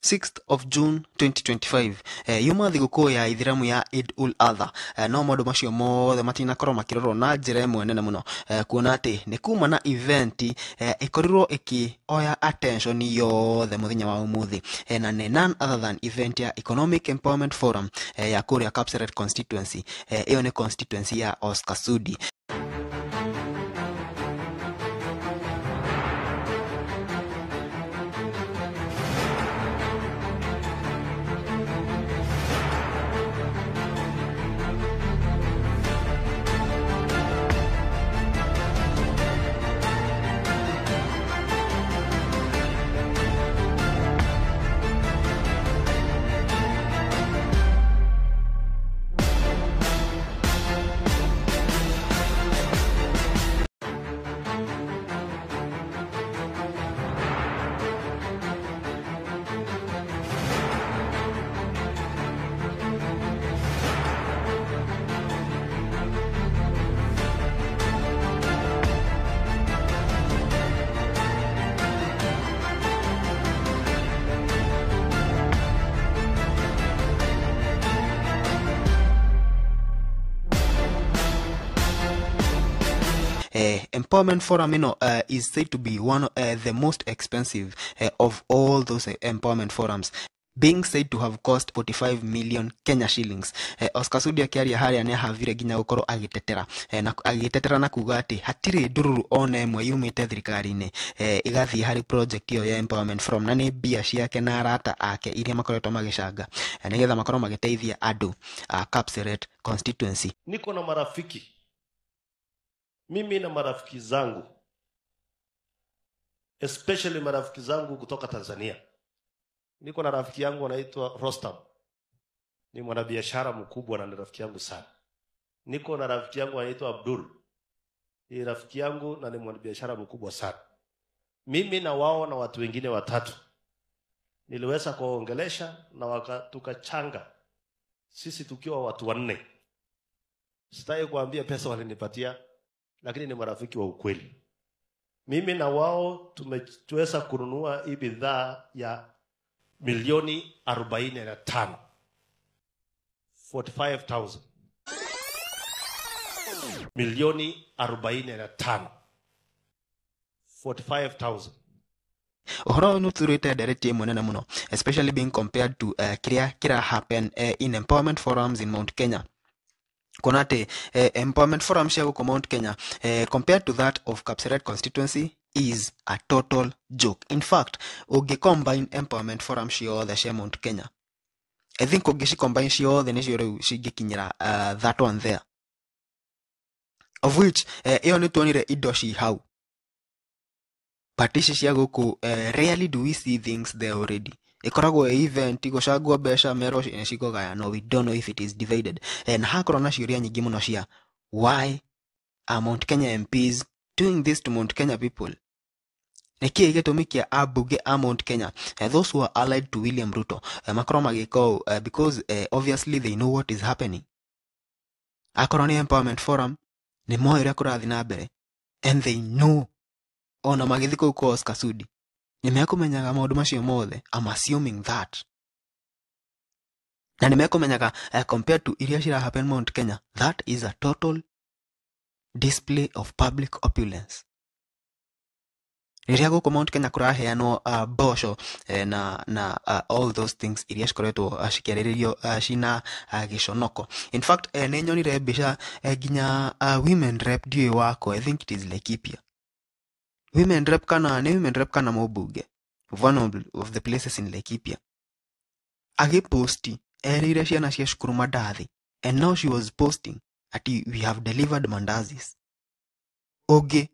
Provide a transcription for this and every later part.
6th of June 2025, yuma thigũkũ ya ithiramu ya Eid ul Adha. No maũndũ macio mothe matinakorwo makĩrorwo na njĩra ĩmwe nene mũno, kuona atĩ nĩ kuma na event ĩkorirwo ĩkĩoya attention yothe mũthenya wa ũmũthĩ, na nĩ none other than event ya Economic Empowerment Forum ya kũrĩa Kapseret constituency. Ĩyo nĩ constituency ya Oscar Sudi. Empowerment Forum ĩno is said to be one the most expensive of all those empowerment forums, being said to have cost 45 million Kenya shillings. Oscar Sudi akĩaria harĩa nĩ ahavire nginya gũkorwo agĩtetera, na agĩtetera na kuga atĩ hatirĩ ndururu ona ĩmwe yumĩte thirikari-inĩ ĩgathiĩ harĩ project ĩyo ya Empowerment Forum, na nĩ mbia ciake na arata ake iria makoretwo magĩcanga, nĩgetha makorwo magĩteithia andũ a Kapseret constituency. Niko na marafiki, mimi na marafiki zangu, especially marafiki zangu kutoka Tanzania. Niko na rafiki yangu anaitwa Rostam, ni mwanabiashara mkubwa na ni rafiki yangu sana. Niko na rafiki yangu anaitwa Abdul, ni rafiki yangu na ni mwanabiashara mkubwa sana. Mimi na wao na watu wengine watatu niliweza kuwaongelesha na tukachanga, sisi tukiwa watu wanne. Sitaki kuambia pesa walinipatia, lakini ni marafiki wa ukweli. Mimi na wao tumeweza kununua hii bidhaa ya milioni 45, 45,000. Milioni 45, 45,000. Ũhoro ũyũ nĩ ũturĩte ndereti ĩmwe nene mũno, especially being compared to kĩrĩa kĩra happen in empowerment forums in Mount Kenya. Kuona atĩ empowerment forum cia gũkũ Mount Kenya, compared to that of Kapseret constituency, is a total joke. In fact, ũngĩ combine empowerment forum ciothe cia Mount Kenya, I think ũngĩci combine ciothe nĩcio rĩu cingĩkinyĩra that one there, of which ĩyo nĩ tuonire indo ci hau, but ici cia gũkũ, rarely do we see things there already. Ĩkoragwo ĩ event gũcangwo mbeca merwo nĩ cikũgayanwo, we don't know if it is divided. Na hakorwo na ciũria nyingĩ mũno cia why are Mount Kenya MPs doing this to Mount Kenya people? Nĩkĩĩ gĩtũmi kĩa ambunge a Mount Kenya, those who are allied to William Ruto, makorwo magĩka ũũ, because obviously they know what is happening. Akorwo nĩ Empowerment Forum, nĩ moĩ ũrĩa kũrathiĩ na mbere, and they know ona magĩthiĩ kũu kwa Oscar Sudi nĩ mekũmenyaga maũndũ macio mothe. I'm assuming that na nĩ mekũmenyaga, compared to iria cira happen Mount Kenya, that is a total display of public opulence. Rĩrĩa gũkũ Mount Kenya kũraheanwo mboco, na all those things iria cikoretwo cikĩarĩrĩrio cina gĩconoko. In fact, nĩ nyonire mbica, nginya women rep ndiũĩ wakwa, I think it is Laikipia women rep, kana nĩ women rep kana mũmbunge one of the places in Laikipia, agĩposti erĩire ciana cia cukuru mandathi, and now she was posting ati we have delivered mandazis. Ũngĩ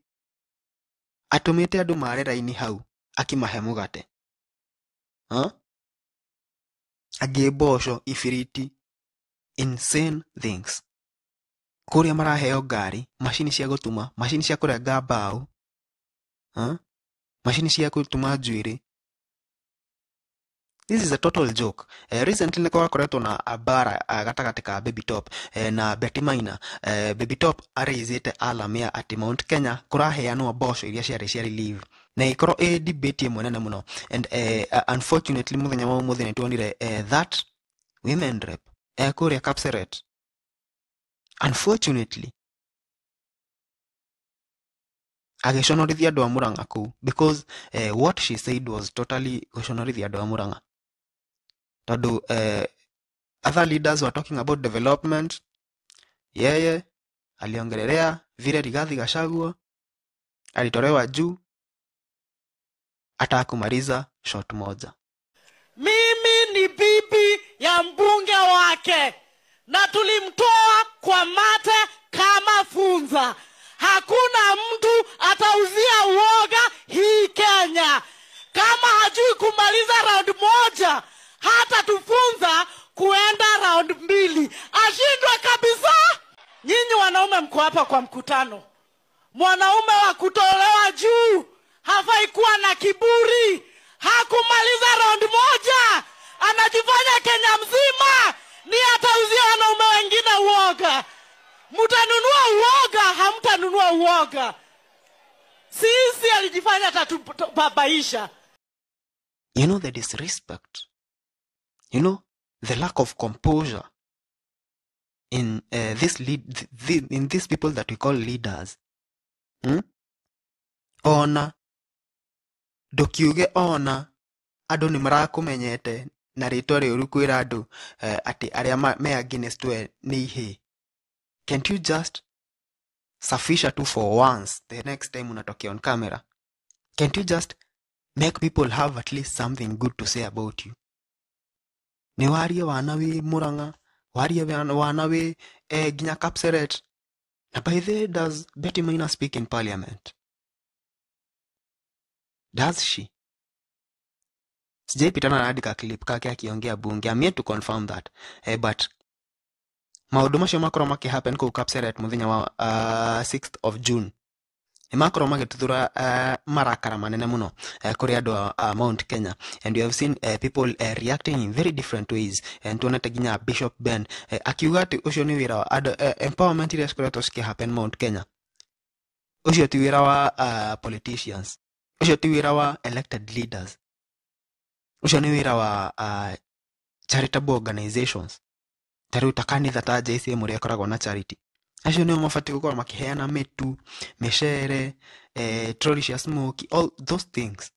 atũmĩte andũ mare raini hau akĩmahe mũgate, huh? Angĩ mboco, ibiriti, insane things. Kũrĩa maraheo ngari, macini cia gũtuma, macini cia kũrenga mbaũ, huh? Macini cia gũtuma njuĩrĩ. This is a total joke. Recently nĩ kwakoretwo na mbara gatagatĩ ka Baby Top na Betty Maina. Baby Top araisĩte alarm ya atĩ Mount Kenya kũraheanwo mboco iria ciarĩ cia relief na ĩkorwo ĩ debate ĩmwe nene mũno, and unfortunately mũthenya wa ũmũthĩ nĩ tuonire that women rep kũrĩa Kapseret, unfortunately, agĩconorithia andũ a Murang'a kũu, because what she said was totally gũconorithia andũ a Murang'a, tondũ other leaders were talking about development, yeye aliongelelea vile Rigathi Gachagua alitolewa juu hata kumaliza shot moja. Mimi ni bibi ya mbunge wake na tulimtoa kwa mate kama funza. Hakuna mtu atauzia uoga hii Kenya. Kama hajui kumaliza round moja, hata tufunza kuenda round mbili. Ashindwe kabisa. Nyinyi wanaume mko hapa kwa mkutano. Mwanaume wa kutolewa juu hafai kuwa na kiburi. Hakumaliza round moja, anajifanya Kenya mzima ni atauzia wanaume wengine uoga. Mtanunua uoga, hamtanunua uoga. Sisi alijifanya atatubabaisha. You know the disrespect, you know the lack of composure in this lead, in these people that we call leaders. Ona ndukiuge ona andũ nĩ marakũmenyete na rĩtwa rĩũru kwĩra andũ atĩ arĩa me against we nĩ ihĩĩ. Can't you just safisha tu for once the next time unatokea on camera? Can't you just make people have at least something good to say about you? Nĩ warie wana wĩ Murang'a, warie wana wĩ nginya Kapseret. Na by the way, does Betty Maina speak in parliament? Does she? Sijaipitana na hadi ka clip kake akiongea bunge. I'm yet to confirm that. But maũndũ macio makorwo makĩ happen kũu Kapseret mũthenya wa 6th of June nĩ makorwo magĩtuthũra marakara manene mũno kũrĩ andũ a Mount Kenya, and you have seen people reacting in very different ways, and tuonete nginya Bishop Ben akiuga atĩ ũcio nĩ wĩra wa andũ, empowerment iria cikoretwo cikĩ happen Mount Kenya, ũcio ti wĩra wa politicians, ũcio ti wĩra wa elected leaders, ũcio nĩ wĩra wa charitable organizations, ta rĩu ta kanitha ta JCM ũrĩa ĩkoragwo na charity. Acio nĩo mabatiĩ gũkorwo makĩheana mĩtu, mĩcere, troli cia smoky, all those things.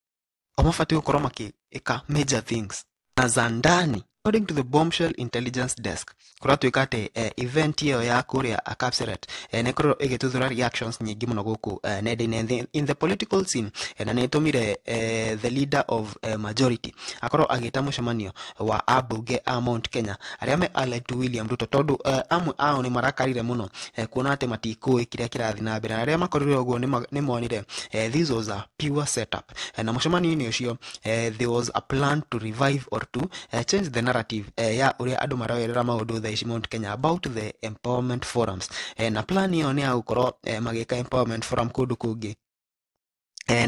O mabatiĩ gũkorwo makĩĩka major things na za ndani. According to the Bombshell Intelligence Desk, kũratuĩka atĩ event ĩyo ya kũrĩa Kapseret nĩ ĩkorirwo ĩgĩtuthũra reactions nyingĩ mũno gũkũ nenda-inĩ in the political scene, na nĩ ĩtũmire the leader of majority akorwo agĩta mũcemanio wa ambunge a Mount Kenya arĩa me allied to William Ruto, tondũ amwe ao nĩ marakarire mũno kuona atĩ matikũĩ kĩrĩa kĩrathiĩ na mbere, na arĩa makorirwo ũguo nĩ monire this was a pure setup, na mũcemanio-inĩ ũcio there was a plan to revive or to change the narrative ya ũrĩa andũ maroerera maũndũ thaa ici Mount Kenya about the empowerment forums, na plan ĩyo nĩ ya gũkorwo magĩka empowerment forum kũndũ kũngĩ,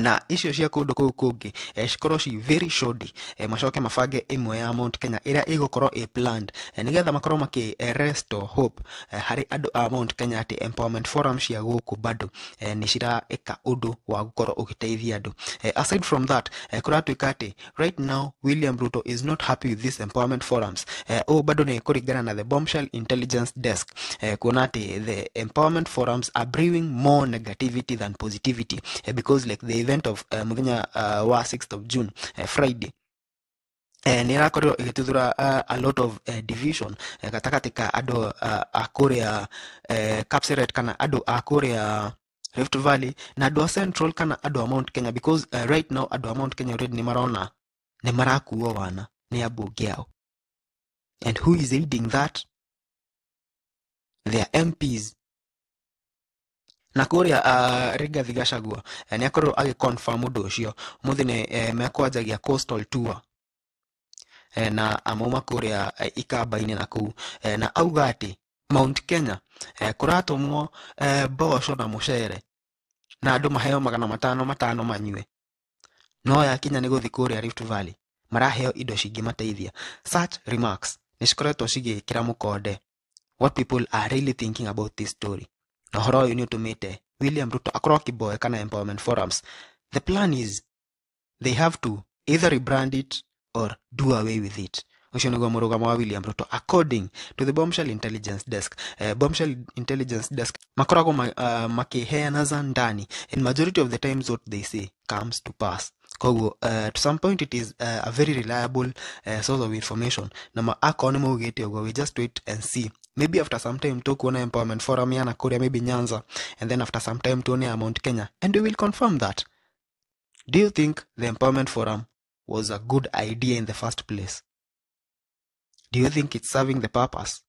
na icio cia kũndũ kũu kũngĩ cikorwo ci very shoddy, macoke mabange ĩmwe ya Mount Kenya ĩrĩa ĩgũkorwo ĩ planned, nĩgetha makorwo makĩ restore hope harĩ andũ a Mount Kenya atĩ empowerment forum cia gũkũ bado nĩ ciraĩka ũndũ wa gũkorwo ũgĩteithia andũ. Aside from that, kũratuĩka atĩ right now William Ruto is not happy with these empowerment forums. Ũũ bado nĩ kũringana na the Bombshell Intelligence Desk, kuona atĩ the empowerment forums are brewing more negativity than positivity, because like the event of mũthenya wa 6th of June, Friday, nĩ ĩrakorirwo ĩgĩtuthũra a lot of division gatagatĩ ka andũ a kũrĩa Kapseret kana andũ a kũrĩa Rift Valley na andũ a Central kana andũ a Mount Kenya, because right now andũ a Mount Kenya already nĩ marona nĩ marakuo wana nĩ ambunge ao, and who is leading that? Their MPs. Na kũrĩa Rigathi Gachagua nĩ akorirwo agĩconfirm ũndũ ũcio ũmũthĩ nĩ mekwanjagia coastal tour, na amauma kũrĩa Ikamba-inĩ na kũu, na auga atĩ Mount Kenya kũratũmwo mboco na mũcere na andũ maheo 500 500 manyue, no yakinya nĩ gũthiĩ kũrĩa Rift Valley Maraheo indo cingĩmateithia. Such remarks nĩ cikoretwo cigĩkĩra mũkonde what people are really thinking about this story. Na ũhoro ũyũ nĩ ũtũmĩte William Ruto akorwo akĩboeka na empowerment forums. The plan is they have to either rebrand it or do away with it. Ũcio nĩguo mũrũgamo wa William Ruto according to the Bombshell Intelligence Desk. Bombshell Intelligence Desk makoragwo makĩheana za ndani, and majority of the times what they say comes to pass. Koguo to some point it is a very reliable source of information. Na akorwo nĩ maugĩte ũguo, we just wait and see. Maybe after some time tukuona empowerment forum ya Nakuru, maybe Nyanza, and then after some time tuone ya Mount Kenya, and we will confirm that. Do you think the empowerment forum was a good idea in the first place? Do you think it's serving the purpose?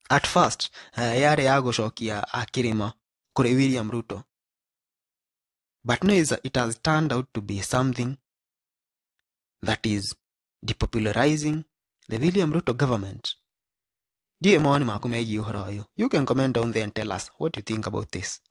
At first, yarĩ ya gũcokia akĩrĩma kũrĩ William Ruto. But now it has turned out to be something that is depopularizing the William Ruto government. Ndiũĩ mawoni maku megiĩ ũhoro ũyũ. You can comment down there and tell us what you think about this.